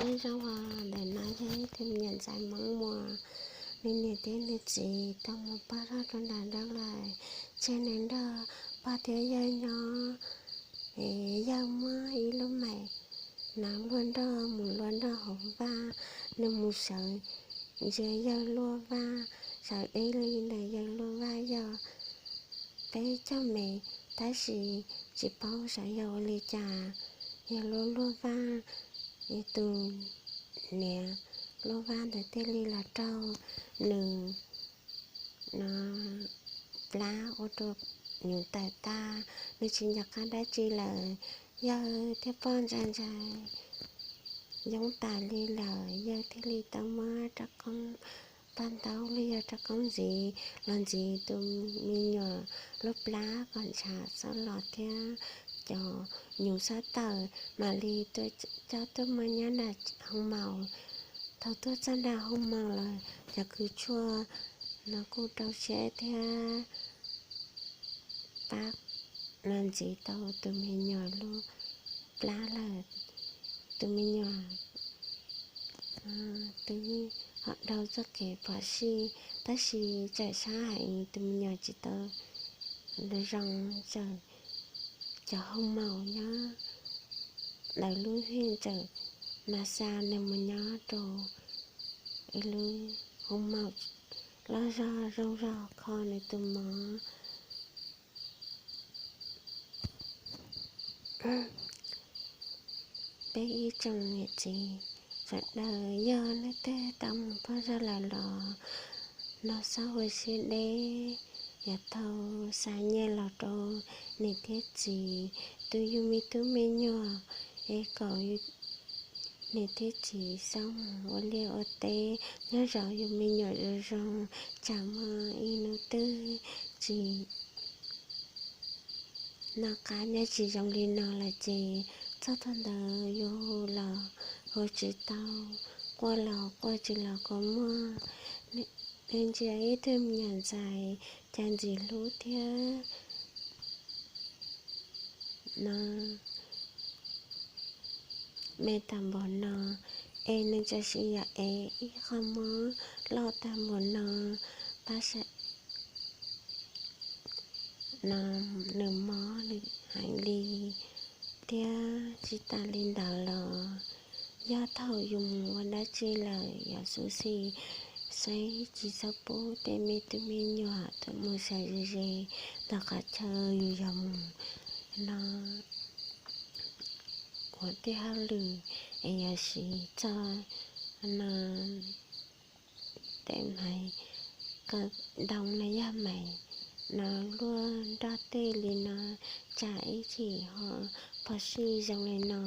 Nyob zoo os, ntawm no yog ib tug me nyuam ntxhais Hmoob Muas, nws niam thiab nws txiv tau mus pog zog rau nram nroog lawm, tseg nws nrog pog thiab yawg nyob. Es yawg muab ib lub mais no luaj nroj mus luaj nroj hauv vaj, nws mus sawv ntsia yawg luaj vaj, sawv deb li ntawm yawg luaj vaj yog peb caug mev, tab sis tsis paub xyov yog ua li cas, yawg luaj luaj vaj, tus niam luaj vaj ntawd thiaj li los raug nws no plab ua rau nyuv tawm tag. Nws tsis nco qab dab tsi lawm, yawg thiab pog ntshai ntshai yoob tas li lawm, yawg thiaj li tau muab rab qoob paj ntaub los yog rab qoob ntxiv los ntxiv tus me nyuam lub plab kom ntshav txhob los thiab cov nyuv txhob tawm, mam li coj tuaj muag nyob nram hoo maum. Thaum tuaj txog nram hoo maum lawm, cov kws tshuaj no kuj rau siab thiab pab no ntxiv tau tus me nyuam lub plab lawm. Tus me nyuam twb ho dhau txoj kev phom sij, tab sis txawm sab heev, tus me nyuam tsis tau zoo, txawm cov hoo maum nyob ntawm lub hwj txawm na xa nws mus nyob rau ib lub hoo maum loj zog zoo zog kho nws tus mov. Peb ib tsoom niam txiv sawv daws, yog leej twg tau mus pog zog lawm los no txhob ua siab deb, yuav tau xa nyiaj los rau niam thiab txiv tu yus me tub me nyuam, es kom niam thiab txiv xab mus ua liaj ua teb, nyob zov yus me nyuam zoo zoo, tsam muaj ib hnub twg tsis noj qab nyob tsis zoo li no lawm ces txog thaum ntawd yus hu los hu tsis tau, quaj los quaj tsis los kua muag. Nws ntsia ib tug me nyuam ntxhais cas ntxim hlub thiab no me tag npaum no, es nws txawm sis yog es ib qho mob loj tag npaum no, pab sawv no nws mob nws heev li. Thiab tsis tas li ntawd los yog thaum yus mus ua dab tsi lawm yus xub xis saib tsis txhob pub tej me tub me nyuam tuaj mus sawv ze ze ntawm qhov chaw yus yog mus no ua tej hauj lwm, es yus siv txog no tej maiv kaw ntoo los yog maiv no luaj nroj tej li no, tsam ib chim ho phom sij zoo li no.